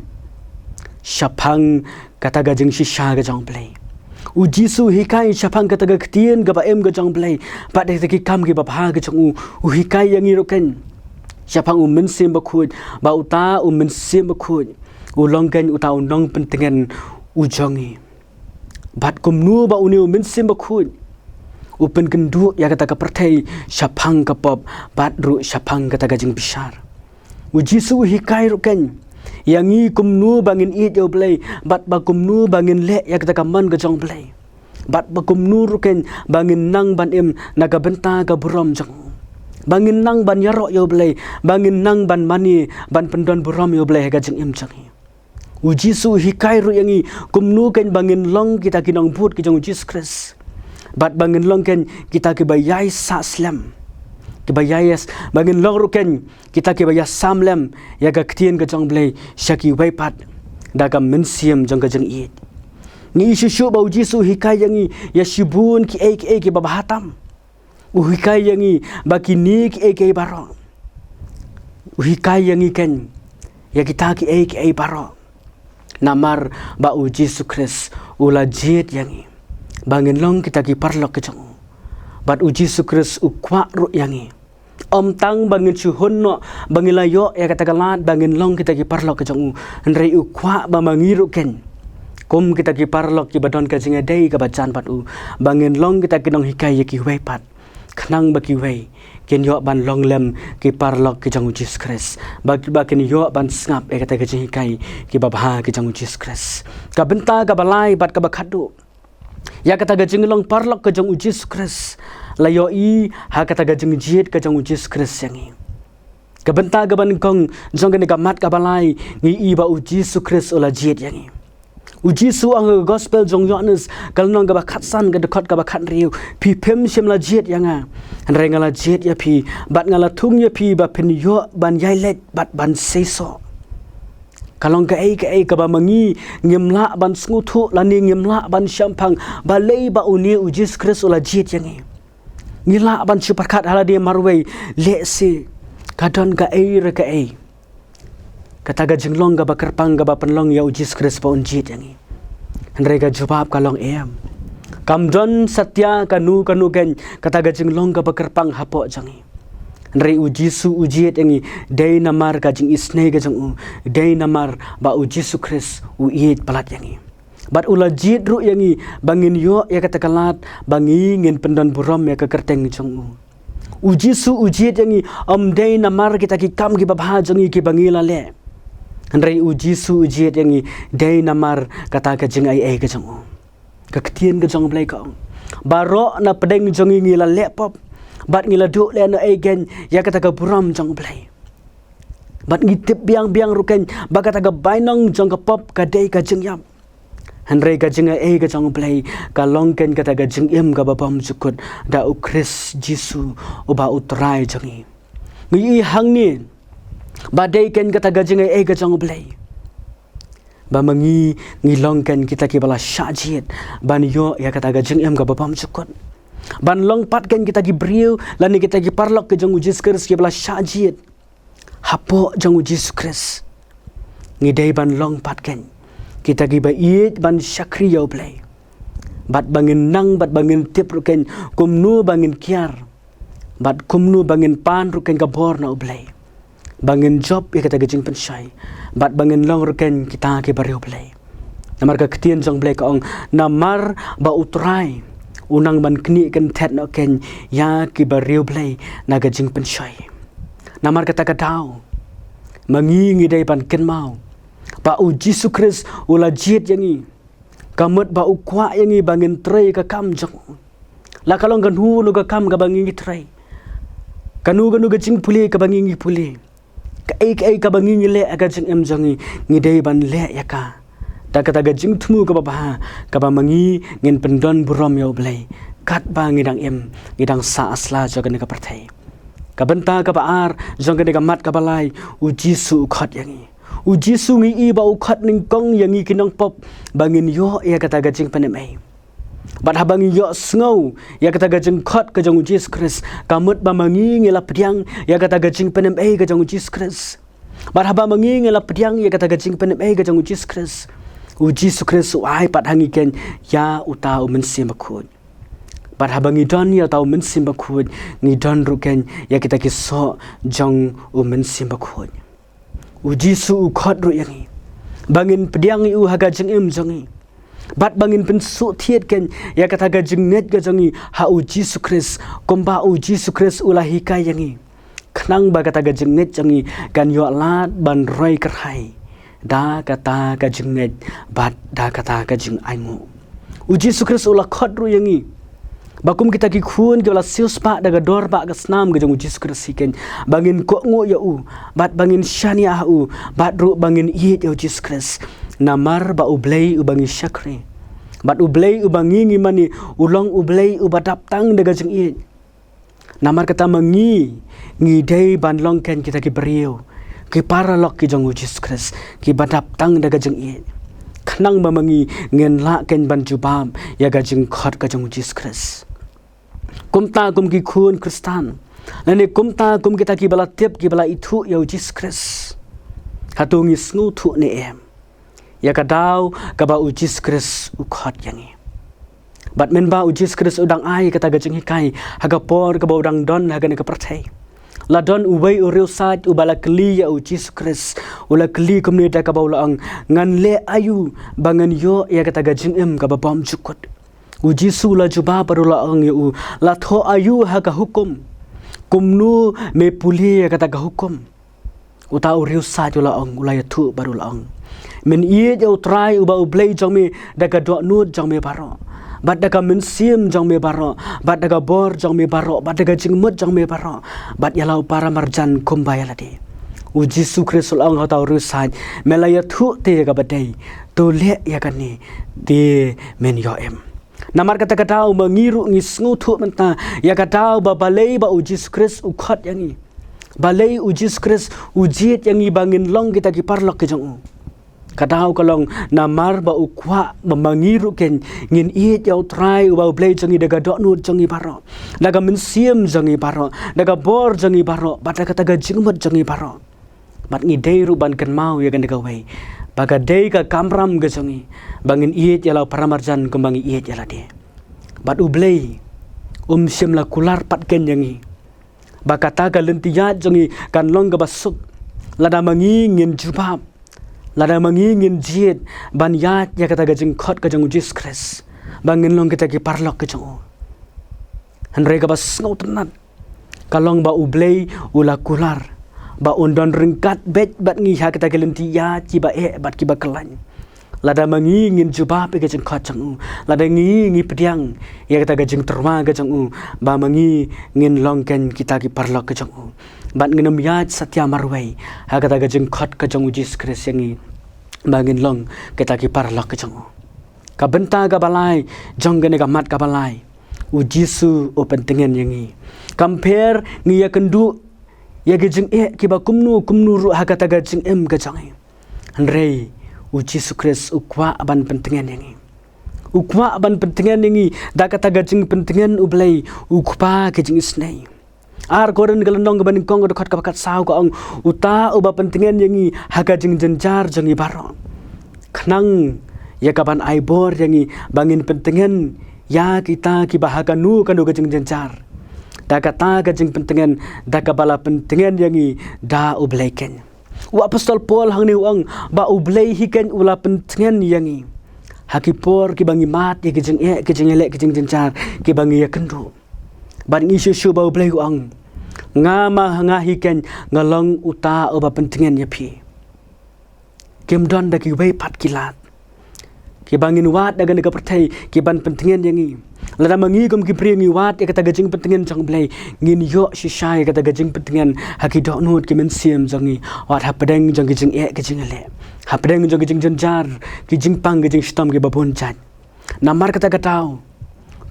shaphang kata ka jingshisha ka jong u Blei. U Jisu u hikai shaphang kata ka ktien kaba im ka jong u Blei. Bad da kita ki kam kiba bha ka jong u, u hikai ïa ngi ruh kein shaphang u Mynsiem Bakhuid, ba uta u Mynsiem Bakhuid u long kein uta u nongpyntngen u jong ngi. Bad kumno ba une u Mynsiem Bakhuid u pynkynduh ïa kata ka pyrthei shaphang ka pop bad ruh shaphang kata ka jingbishar. U Jisu u hikai ruh kein ïa ngi kumno ba ngin ïeit ïa u Blei bad ba kumno ba ngin leh ïa kata ka mon ka jong u Blei. Bad ba kumno ruh kein ba ngin nang ban im na ka bynta ka burom jong u. Ba ngin nang ban ïaroh ïa u Blei, ba ngin nang ban mane ban pyndon burom ïa u Blei ha ka jingim jong ngi. U Jisu u hikai ruh ïa ngi kumno kein ba ngin long kita ki nongbud ki jong u Jisu Khrist. Bad ba ngin long kein kita kiba ïai sah slem, kiba ïai, ba ngin long ruh kein kita kiba ïasam lem ïa ka ktien ka jong u Blei sha kiwei pat da ka mynsiem jong ka jingïeit. Ngi i shuh shuh ba u Jisu u hikai ïa ngi ïa shibun kiei kiei kiba bha tam. U hikai ïa ngi ba kine kiei kiei baroh, u hikai ïa ngi kein ïa kita kiei kiei baroh Namar ba u Jisu Khrist u la jied ïa ngi ba ngin long kita ki paralok ki jong u. Bad u Jisu Khrist u kwah ruh ïa ngi. Ym tang ba ngin shu hun noh, ba ngin la ïoh ïa kata ka lad ba ngin long kita ki paralok ki jong u. Hynrei u kwah ba ma ngi ruh kein, kum kita ki paralok kiba don ka jingïadei kaba jan bad u, ba ngin long kita ki nonghikai ïa kiwei pat, khnang ba kiwei kin ïoh ban long lem ki paralok ki jong u Jisu Khrist, ba, ba kin ïoh ban sngap ïa kata ka jinghikai kiba bha ki jong u Jisu Khrist. Ka bynta kaba lai bad kaba khatduh ïa kata ka jinglong paralok ka jong u Jisu Khrist la ïohi ha kata ka jingjied ka jong u Jisu Khrist ïa ngi. Ka bynta kaba nyngkong jong kane ka mat kaba lai, ngi i ba u Jisu Khrist u la jied ïa ngi. U Jisu u ong ha ka gospel jong u Ïoannis, ka lynnong kaba khatsan, ka dkhot kaba khathynriew, phi phim shym la jied ïa nga, hynrei nga la jied ïa phi bad nga la thung ïa phi ba phin ïoh ban ïai leit bad ban seisoh. Ka long kaei kaei kaba ma ngi ngim lah ban sngewthuh lane ngim lah ban shemphang, balei ba une u Jisu Khrist u la jied ïa ngi. Ngi lah ban shu pyrkhat ha lade marwei, lehse ka don kaei re kaei, kata ka jinglong kaba kyrpang kaba pynlong ïa u Jisu Khrist ba un jied ïa ngi. Hynrei ka jubab ka long em. Kam don satia kano kano kein kata ka jinglong kaba kyrpang hapoh jong ngi. Hynrei u Jisu u jied ïa ngi dei namar ka jingisynei ka jong u, dei namar ba u Jisu Khrist u ïeit palat ïa ngi. Bad u la jied ruh ïa ngi ba ngin ïoh ïa kata ka lad ba ngi ngin pyndon burom ïa ka kyrteng jong u. U Jisu u jied ïa ngi ym dei namar kita ki kam kiba bha jong ngi kiba ngi la leh. Hynrei u Jisu u jied ïa ngi dei namar kata ka jingai ei ka jong u. Ka ktien ka jong u Blei ka ong, baroh na pdeng jong ngi ngi la leh pop bad ngi la duh lehnohei kein ïa kata ka burom jong u Blei. Bad ngi tip biang biang ruh kein ba kata ka bainong jong ka pop ka dei ka jingïap. Hynrei ka jingai ei ka jong u Blei ka long kein kata ka jingim kaba bymjukut da u Khrist Jisu uba u Trai jong ngi. Ngi i hangne ba dei kein kata ka jingai ei ka jong u Blei ba ma ngi ngi long kein kita kiba la shah jied ban ïoh ïa kata ka jingim kaba bymjukut, ban long pat kein kita ki briew lane kita ki paralok ki jong u Jisu Khrist kiba la shah jied hapoh jong u Jisu Khrist. Ngi dei ban long pat kein kita kiba ïeit ban shakri ïa u Blei bad ba ngin nang bad ba ngin tip ruh kein kumno ba ngin kiar bad kumno ba ngin pan ruh kein ka bor na u Blei, ba ngin jop ïa kata ka jingpynshoi bad ba ngin long ruh kein kita kiba riewblei. Namar ka ktien jong u Blei ka ong, namar ba u Trai u nang ban knieh kynthet noh kein ïa kiba riewblei na ka jingpynshoi. Namar kata ka daw ma ngi ngi dei ban kynmaw ba u Jisu Khrist u la jied ïa ngi. Ka mut ba u kwah ïa ngi ba ngin trei ka kam jong u. La ka long kano kano ka kam kaba ngi ngi trei, kano kano ka jingpule kaba ngi ngi pule, kaei kaei kaba ngi ngi leh ha ka jingim jong ngi, ngi dei ban leh ïa ka da kata ka jingthmu kaba bha, kaba ma ngi ngin pyndon burom ïa u Blei katba ngi dang im, ngi dang sah ha sla jong kane ka pyrthei. Ka bynta kaba ar jong kane ka mat kaba lai, u Jisu u khot ïa ngi. U Jisu ngi i ba u khot nyngkong ïa ngi ki nongpop ba ngin ïoh ïa kata ka jingpynim ei. Bad haba ngi ïohsngew ïa kata ka jingkhot ka jong u Jisu Khrist, ka mut ba ma ngi ngi la pdiang ïa kata ka jingpynim ei ka jong u Jisu Khrist. Bad haba ma ngi ngi la pdiang ïa kata ka jingpynim ei ka jong u Jisu Khrist, u Jisu Khrist u ai pat ha ngi kein ïa uta u Mynsiem Bakhuid. Bad haba ngi don ïa uta u Mynsiem Bakhuid, ngi don ruh kein ïa kita ki soh jong u Mynsiem Bakhuid. U Jisu u khot ruh ïa ngi ba ngin pdiang ïa u ha ka jingim jong ngi bad ba ngin pynsuk thied kein ïa kata ka jingngeit ka jong ngi ha u Jisu Khrist, kumba u Jisu Khrist u la hikai ïa ngi, khnang ba kata ka jingngeit jong ngi kan ïoh lad ban roi kyrhai da kata ka jingngeit bad da kata ka jingainguh. U Jisu Khrist u la khot ruh ïa ngi ba kum kita ki khun kiba la siewspah da ka dor ba ka snam ka jong u Jisu Khrist hi kein, ba ngin kohnguh ïa u bad ba ngin shaniah ha u bad ruh ba ngin ïeit ïa u Jisu Khrist. Namar ba u Blei uba ngi shakri bad u Blei uba ngi ngi mane, u long u Blei uba dap tang da ka jingïeit. Namar kata ma ngi ngi dei ban long kein kita ki briew, ki paralok ki jong u Jisu Khrist, kiba dap tang da ka jingïeit, khnang ba ma ngi ngin lah kein ban jubab ïa ka jingkhot ka jong u Jisu Khrist. Kumta kum ki khun Khristan, lane kumta kum kita kiba la tip, kiba la ithuh ïa u Jisu Khrist, hato ngi sngewthuh ne em? ïa ka daw kaba u Jisu Khrist u khot ïa ngi. Bad mynba u Jisu Khrist u dang ai kata ka jinghikai ha ka por kaba u dang don ha kane ka pyrthei, la don uwei u riewsait uba la kylli ïa u Jisu Khrist, u la kylli kumne da kaba u la ong, ngan leh aïu ba ngan ïoh ïa kata ka jingim kaba bymjukut. U Jisu u la jubab bad u la ong ïa u, la thoh aïu ha ka hukum? Kumno me pule ïa kata ka hukum? Uta u riewsait u la ong, u la ïathuh bad u la ong, men ïeit ïa u Trai uba u Blei jong me da ka dohnud jong me baroh, bad da ka mynsiem jong me baroh, bad da ka bor jong me baroh, bad da ka jingmut jong me baroh, bad ïa la u paramarjan kumba ïa lade. U Jisu Khrist u la ong ha uta u riewsait, me la ïathuh te ïa kaba dei, to leh ïa kane te men ïoh im. Namar kata ka daw ma ngi ruh ngi sngewthuh mynta ïa ka daw ba balei ba u Jisu Khrist u khot ïa ngi. Balei u Jisu Khrist u jied ïa ngi ba ngin long kita ki paralok ki jong u. Ka daw ka long namar ba u kwah ba ma ngi ruh kein ngin ïeit ïa u Trai uba u Blei jong ngi da ka dohnud jong ngi baroh, da ka mynsiem jong ngi baroh, da ka bor jong ngi baroh, bad da kata ka jingmut jong ngi baroh. Bad ngi dei ruh ban kynmaw ïa kane kawei, ba ka dei ka kamram ka jong ngi ba ngin ïeit ïa la u paramarjan kumba ngi ïeit ïa lade. Bad u Blei um shym la kular pat kein ïa ngi ba kata ka lynti ïaid jong ngi kan long kaba suk lada ma ngi ngin jubab, lada ma ngi ngin jied ban ïaid ïa kata ka jingkhot ka jong u Jisu Khrist ba ngin long kita ki paralok ki jong u. Hynrei kaba sngewtynnat ka long ba u Blei u la kular ba un don ryngkat beit bad ngi ha kita ki lynti ïaid kiba eh bad kiba khlaiñ. Lada ma ngi ngin jubab ïa ka jingkhot jong u, lada ngi ngi pdiang ïa kata ka jingtyrwa ka jong u, ba ma ngi ngin long kein kita ki paralok ka jong u, bad ngin ym ïaid satia marwei ha kata ka jingkhot ka jong u Jisu Khrist ïa ngi ba ngin long kita ki paralok ka jong u. Ka bynta kaba lai jong kane ka mat kaba lai, u Jisu u pyntngen ïa ngi. Kam pher ngi ïakynduh ïa ki jingeh kiba kumno kumno ruh ha kata ka jingim ka jong ngi, hynrei u Jisu Khrist u kwah ban pyntngen ïa ngi. U kwah ban pyntngen ïa ngi da kata ka jingpyntngen u Blei u Kpa ka jingisynei. Ar Korinth ka lynnong kaba nyngkong ka dkhot kaba khatsaw ka ong, uta uba pyntngen ïa ngi ha ka jingjynjar jong ngi baroh. Khnang ïa ka ban ai bor ïa ngi ba ngin pyntngen ïa kita kiba ha kano kano ka jingjynjar da kata ka jingpyntngen da kaba la pyntngen ïa ngi da u Blei kein. U Apostol Paul hangne u ong ba u Blei hi kein u la pyntngen ïa ngi ha ki por kiba ngi mad ïa ki jingeh, ki jingïaleh, ki jingjynjar kiba ngi ïakynduh. Bad ngi shu shu ba u Blei u ong, nga ma nga hi kein nga long uta uba pyntngen ïa phi. Kim don da kiwei pat ki lad kiba ngin wad da kane ka pyrthei ki ban pyntngen ïa ngi. Lada ma ngi kum ki briew ngi wad ïa kata ka jingpyntngen jong u Blei, ngin ïoh shisha ïa kata ka jingpyntngen ha ki dohnud ki mynsiem jong ngi, wat hapdeng jong ki jingeh ki jingïaleh, hapdeng jong ki jingjynjar, ki jingpang ki jingshitom kiba bun jait. Namar kata ka daw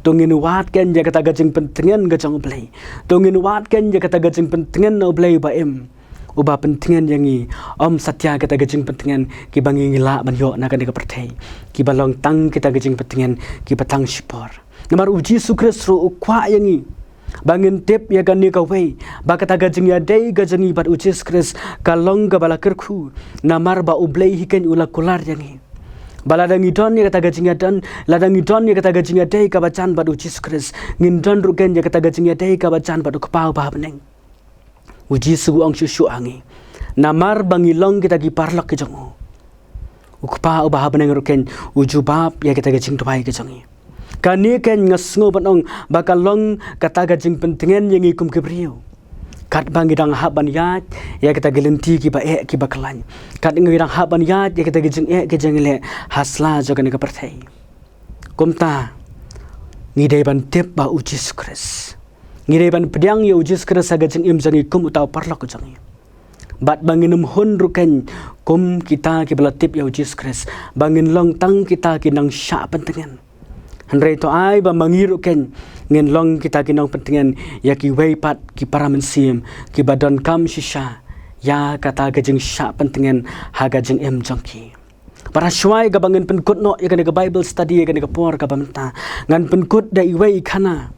to ngin wad kein ïa kata ka jingpyntngen ka jong u Blei. To ngin wad kein ïa kata ka jingpyntngen na u Blei uba im, uba pyntngen ïa ngi, ym satia kata ka jingpyntngen kiba ngi ngi lah ban ïoh na kane ka pyrthei, kiba long tang kita ka jingpyntngen kiba tang shipor. Namar u Jisu Khrist ruh u kwah ïa ngi ba ngin tip ïa kane kawei, ba kata ka jingïadei ka jong ngi bad u Jisu Khrist ka long kaba la kyrkhu, namar ba u Blei hi kein u la kular ïa ngi ba lada ngi don ïa kata ka jingïadon, lada ngi don ïa kata ka jingïadei kaba jan bad u Jisu Khrist, ngin don ruh kein ïa kata ka jingïadei kaba jan bad u Kpa uba ha bneng. U Jisu u ong shuh shuh ha ngi, namar ba ngi long kita ki paralok ki jong u, u Kpa uba ha bneng ruh kein u jubab ïa kita ki jingduwai ki jong ngi. Kane kein nga sngew ban ong ba ka long kata ka jingpyntngen ïa ngi kum ki briew, katba ngi dang hap ban ïaid ïa kita ki lynti kiba eh kiba khlaiñ, katba ngi dang hap ban ïaid ïa kita ki jingeh ki jingïaleh ha sla jong kane ka pyrthei. Kumta ngi dei ban tip ba u Jisu Khrist, ngi dei ban pdiang ïa u Jisu Khrist ha ka jingim jong ngi kum uta u paralok jong ngi. Bad ba ngin ym hun ruh kein kum kita kiba la tip ïa u Jisu Khrist, ba ngin long tang kita ki nongshah pyntngen. Hynrei to ai ba ma ngi ruh kein ngin long kita ki nongpyntngen ïa kiwei pat ki para mynsiem kiba donkam shisha ïa kata ka jingshah pyntngen ha ka jingim jong ki. Para shuwa kaba ngin pynkut noh ïa kane ka Bible study ïa kane ka por kaba mynta, ngan pynkut da iwei i khana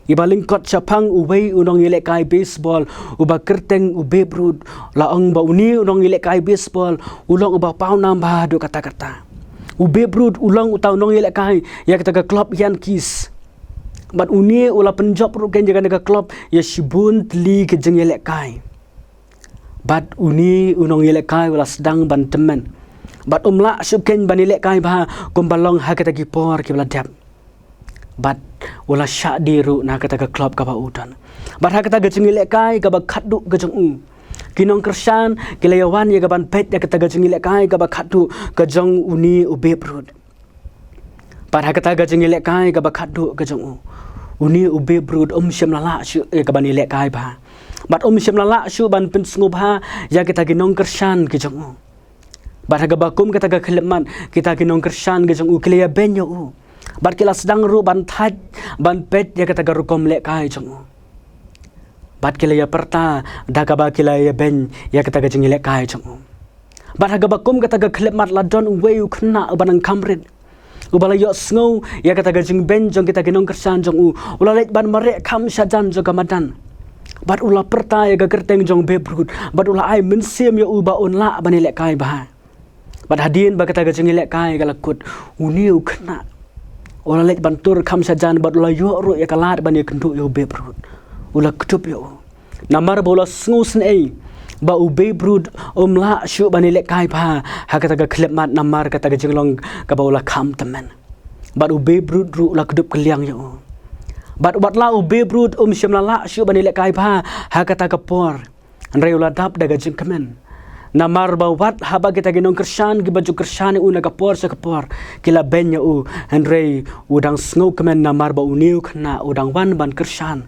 Iba lyngkot shaphang uwei u nongïalehkai baseball uba kyrteng u Babe Ruth, la ong ba une u nongïalehkai baseball u long uba pawnam bha haduh katta katta. U Babe Ruth u long uta u nongïalehkai ïa kata ka club Yankees. Bad une u la pynjop ruh kein ïa kane ka club ïa shibun tylli ki jingïalehkai. Bad une u nongïalehkai u la sdang ban tymmen. Bad um lah shuh kein ban ïalehkai bha kumba long ha kita ki por kiba la dep. Bad u la shah die ruh na kata ka club kaba u don. Bad ha kata ka jingïalehkai kaba khatduh ka jong u, ki nongkyrshan ki la ïa wan ïa ka ban peit ïa kata ka jingïalehkai kaba khatduh ka jong une u Babe Ruth. Bad ha kata ka jingïalehkai kaba khatduh ka jong u, une u Babe Ruth um shym la lah shuh ïa ka ban ïalehkai bha. Bad um shym la lah shuh ban pynsngewbha ïa kita ki nongkyrshan ki jong u. Bad ha kaba kum kata ka khyllipmat, kita ki nongkyrshan ki jong u ki la ïabeiñ ïa u. Bad ki la sdang ruh ban thait ban peit ïa kata ka rukom lehkai jong u. Bad ki la ïapyrta da kaba ki la ïabeiñ ïa kata ka jingïalehkai jong u. Bad ha kaba kum kata ka khyllipmat la don uwei u khynnah uba nang kham rit, uba la ïohsngew ïa kata ka jingbeiñ jong kita ki nongkyrshan jong u, u la leit ban mareh kham shajan jong ka madan. Bad u la pyrta ïa ka kyrteng jong Babe Ruth, bad u la ai mynsiem ïa u ba un lah ban ïalehkai bha. Bad hadien ba kata ka jingïalehkai ka la kut, une u khynnah u la leit ban tur kham shajan bad u la ïoh ruh ïa ka lad ban ïakynduh ïa u Babe Ruth. U la kdup ïa u. Namar ba u la sngewsynei ba u Babe Ruth um lah shuh ban ïalehkai bha ha kata ka khyllipmat namar kata ka jinglong kaba u la kham tymmen. Bad u Babe Ruth ruh u la kdup kylliang ïa u. Bad wat la u Babe Ruth um shym la lah shuh ban ïalehkai bha ha kata ka por, hynrei u la dap da ka jingkmen. Namar ba wat haba kita ki nongkyrshan kiba ju kyrshan ïa u na ka por sha ka por ki la beiñ ïa u, hynrei u dang sngewkmen namar ba une u khynnah u dang wan ban kyrshan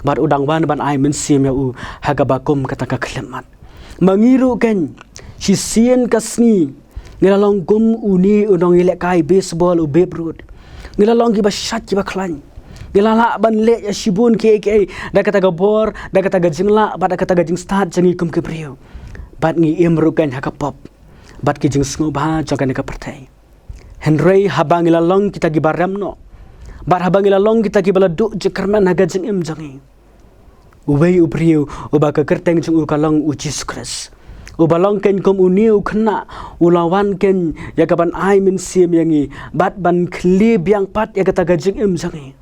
bad u dang wan ban ai mynsiem ïa u ha kaba kum kata ka khyllipmat. Ma ngi ruh kein, shisien ka sngi ngi la long kum une u nongïalehkai baseball u Babe Ruth. Ngi la long kiba shait kiba khlaiñ. Ngi la lah ban leh ïa shibun kiei kiei da kata ka bor, da kata ka jinglah bad da kata ka jingstad jong ngi kum ki briew. Bad ngi im ruh kein ha ka pop bad ki jingsngewbha jong kane ka pyrthei. Hynrei haba ngi la long kita kiba rem noh, bad haba ngi la long kita kiba la duh jingkyrmen ha ka jingim jong ngi, uwei u briew uba ka kyrteng jong u ka long u Jisu Khrist, uba long kein kum une u khynnah, u la wan kein ïa ka ban ai mynsiem ïa ngi bad ban khlieh biang pat ïa kata ka jingim jong ngi.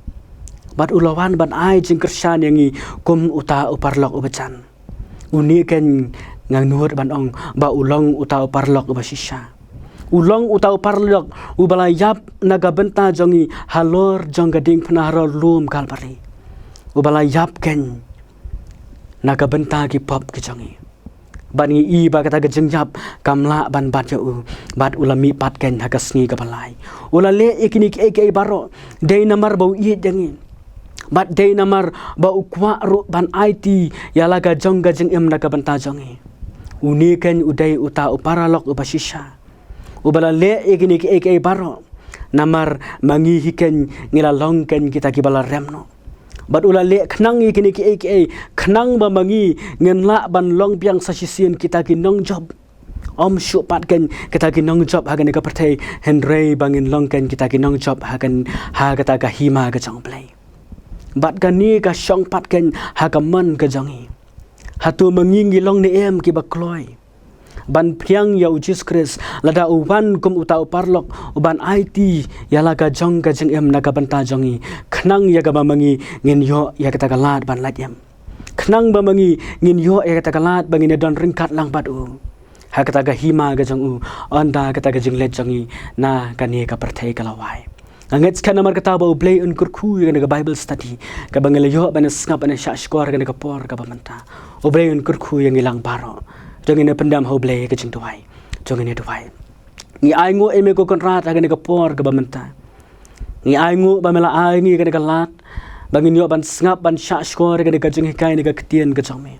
Bad u la wan ban ai jingkyrshan ïa ngi kum uta u paralok uba jan. Une kein nga nud ban ong ba u long uta u paralok uba shisha. U long uta u paralok uba la ïap na ka bynta jong ngi halor jong ka diengphna halor lum Kalbari. Uba la ïap kein na ka bynta ki pop ki jong ngi. Bad ngi i ba kata ka jingïap kam lah ban bat ïa u, bad u la mih pat kein ha ka sngi kaba lai. U la leh ïa kine kiei kiei baroh dei namar ba u ïeit ïa ngi. Bad dei namar ba u kwah ruh ban aiti ïa la ka jong ka jingim na ka bynta jong ngi. Une kein u dei uta u paralok uba shisha, uba la leh ïa kine kiei kiei baroh namar ma ngi hi kein, ngi la long kein kita kiba la rem noh. Bad u la leh khnang ïa kine kiei kiei khnang ba ma ngi ngin lah ban long biang sa shisien kita ki nongjop. Ym shuh pat kein kita ki nongjop ha kane ka pyrthei, hynrei ba ngin long kein kita ki nongjop ha kan, ha kata ka hima ka jong U Blei. Bad kane ka shong pat kein ha ka mon ka jong ngi. Hato ma ngi ngi long ne em kiba kloi ban pdiang ïa u Jisu Khrist lada u wan kum uta u paralok uban aiti ïa la ka jong ka jingim na ka bynta jong ngi, khnang ïa kaba ma ngi ngin ïoh ïa kata ka lad ban lait im? Khnang ba ma ngi ngin ïoh ïa kata ka lad ba ngin ïa don ryngkat lang bad u ha kata ka hima ka jong u, ynda kata ka jingleit jong ngi na kane ka pyrthei ka la wai. Nga ngeit skhem namar kata ba U Blei un kyrkhu ïa kane ka Bible study kaba ngi la ïoh ban sngap ban shah shkor kane ka por kaba mynta. U Blei un kyrkhu ïa ngi lang baroh. Jong ngi ïa pyndam ha U Blei ha ka jingduwai. Jong ngi ïa duwai. Ngi ainguh ïa me ko Kynrad ha kane ka por kaba mynta. Ngi ainguh ba me la ai ngi kane ka lad ba ngin ïoh ban sngap ban shah shkor ïa kane ka jinghikai na ka ktien ka jong me,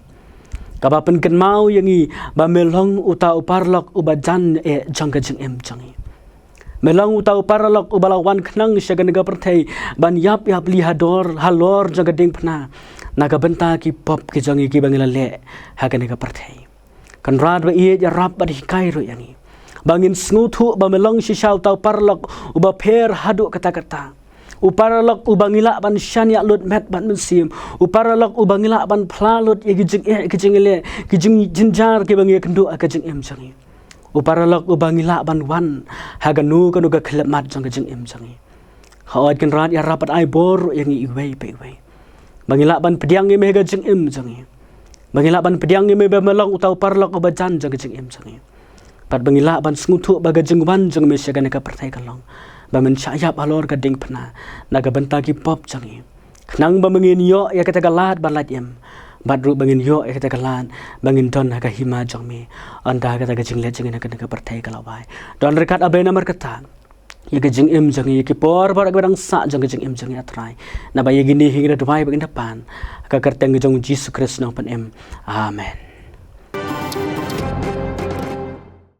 kaba pynkynmaw ïa ngi ba me long uta u paralok uba jan eh jong ka jingim jong ngi. Me long uta u paralok uba la wan khnang sha kane ka pyrthei ban ïap ïapli hador halor jong ka diengphna na ka bynta ki pop ki jong ngi kiba ngi la leh ha kane ka pyrthei. Kynrad ba ïeit, ïarap bad hikai ruh ïa ngi ba ngin sngewthuh ba me long shisha uta u paralok uba pher haduh katta katta. U paralok uba ngi lah ban shaniah lut met bad mynsiem. U paralok uba ngi lah ban phla lut ïa ki jingeh, ki jingleh, ki jingjynjar kiba ngi ïakynduh ha ka jingim jong ngi. U paralok uba ngi lah ban wan ha kano kano ka khyllipmat jong ka jingim jong ngi. Hooid, Kynrad, ïarap bad ai bor ruh ïa ngi iwei pa iwei. Ba ngi lah ban pdiang ïa me ha ka jingim jong ngi. Ba ngi lah ban pdiang ïa me ba me long uta u paralok uba jan jong ka jingim jong ngi. Bad ba ngi lah ban sngewthuh ba ka jingwan jong me sha kane ka pyrthei ka long ba men shah ïap halor ka diengphna na ka bynta ki pop jong ngi. Khnang ba me ngin ïoh ïa kata ka lad ba lait im. Bad ruh ba ngin ïoh ïa kata ka lad ba ngin don ha ka hima jong me. Ynda kata ka jingleh jong ngi na kane ka pyrthei ka la wai. Don ryngkat, A Blei, namar kata ïa ka jingim jong ngi, ïa ki por baroh kiba dang sah jong ka jingim jong ngi, A Trai. Naba ïa kine hi ngi da duwai bad ngi da pan ha ka kyrteng jong U Jisu Khrist, U Nongpynim. Amen.